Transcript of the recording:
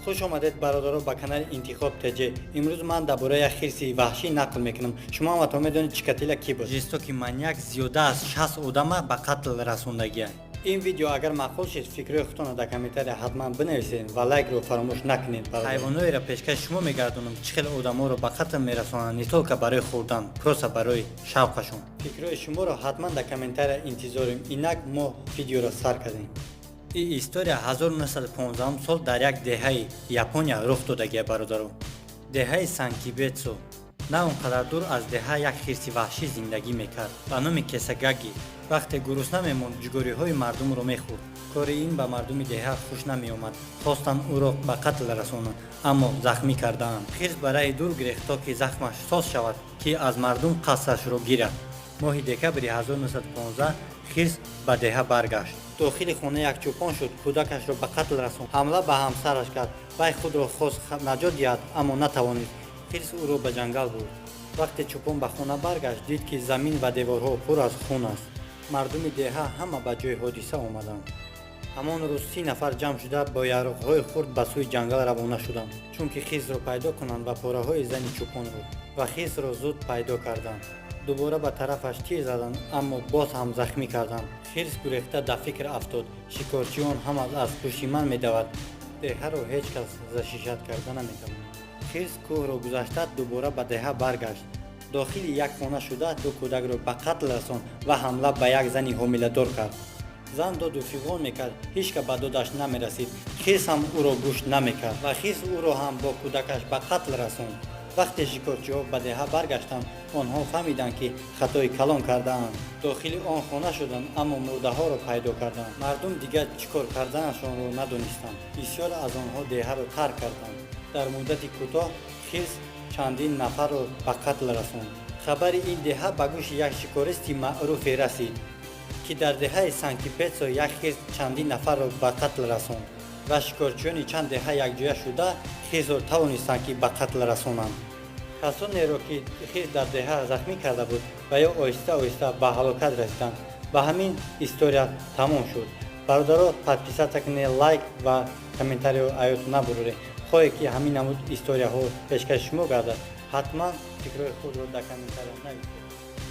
Хуш омадед, бародаро, ба канали Интихоб ТЖ. Имрӯз ман дар бораи як хирси ваҳшӣ нақл мекунам. Шумо ҳаматон медонед, Чикатила кӣ буд. Жестокий маньяк, зиёда аз 60 одама ба қатл расондагия. Ин видео агар маъқул шид, фикрҳои худтонро дар комментария ҳатман бинависед ва лайкро фаромӯш накунед. Ҳайвонҳоеро пешкаши шумо мегардонам, чӣ хел одаморо ба қатл мерасонанд, не только барои хӯрдан, просто барои шавқашон. Фикрҳои шуморо ҳатман дар комментария интизорем. Инак, мо видеоро сар кардем. Ин история 1915 сол дар як деҳаи Япония рух додагия, бародаро, деҳаи Санкибетсо. На он қадар дур аз деҳа як хирси ваҳшӣ зиндагӣ мекард ба номи Кесагаги. Вақте гурусна мемонд, ҷугориҳои мардумро мехӯрд. Кори ин ба мардуми деҳа хуш намеомад, хостанд ӯро ба қатл расонанд, аммо захмӣ кардаанд. Хирс ба раҳи дур гирехт, то ки захмаш соз шавад, ки аз мардум қасдашро гирад. Моҳи декабри 1915 хирс ба деҳа баргашт. Дохили хона як чӯпон шуд, кӯдакашро ба қатл расонд, ҳамла ба ҳамсараш кард. Вай худро хост наҷот диҳад, аммо натавонист. Хирс ӯро ба ҷангал бурд. Вақте чӯпон ба хона баргашт, дид, ки замин ва деворҳо пур аз хун аст. Мардуми деҳа ҳама ба ҷои ҳодиса омаданд. Ҳамон рӯз 30 нафар ҷамъ шуда, бо яроқҳои хурд ба сӯи ҷангал равона шуданд, чунки хирсро пайдо кунанд ва пораҳои зани чӯпонро. Ва хирсро зуд пайдо карданд. Дубора ба тарафаш тир заданд, аммо боз ҳам захмӣ карданд. Хирс гурехта дар фикр афтод: шикорчиён ҳама аз пушти ман медавад, деҳаро ҳеҷ кас защищать карда наметавонад. Хирс кӯҳро гузашта, дубора ба деҳа баргашт. Дохили як хона шуда, ду кӯдакро ба қатл расонд ва ҳамла ба як зани ҳомиладор кард. Зан доду фиғон мекард, ҳеҷ кас ба додаш намерасид. Хирс ҳам ӯро гӯш намекард ва хирс ӯро ҳам бо кӯдакаш ба қатл расонд. Вақте шикорчиҳо ба деҳа баргаштанд, онҳо фаҳмиданд, ки хатои калон кардаанд. Дохили он хона шуданд, аммо мурдаҳоро пайдо карданд. Мардум дигар чӣ кор карданашонро надонистанд. Бисёр аз онҳо деҳаро тарк карданд. Дар муддати кӯтоҳ хирс чандин нафарро ба қатл расонд. Хабари ин деҳа ба гӯши як шикористи маъруфе расид, ки дар деҳаи Санкипетсо як хирс чандин нафарро ба қатл расонд, ва шикорчиёни чанд деҳа якҷоя шуда, хирсро тавонистанд, ки ба қатл расонанд. Касонеро, ки хирс дар деҳа захмӣ карда буд, ва ё оҳиста оҳиста ба ҳалокат расиданд. Ба ҳамин история тамом шуд. Бародаро, подписаться кунед, лайк ва комментарио аёт набуроред. Хоҳе, ки ҳамин намуд историяҳо пешкаши шумо гардад, ҳатман фикрҳои худро дар комментария нависед.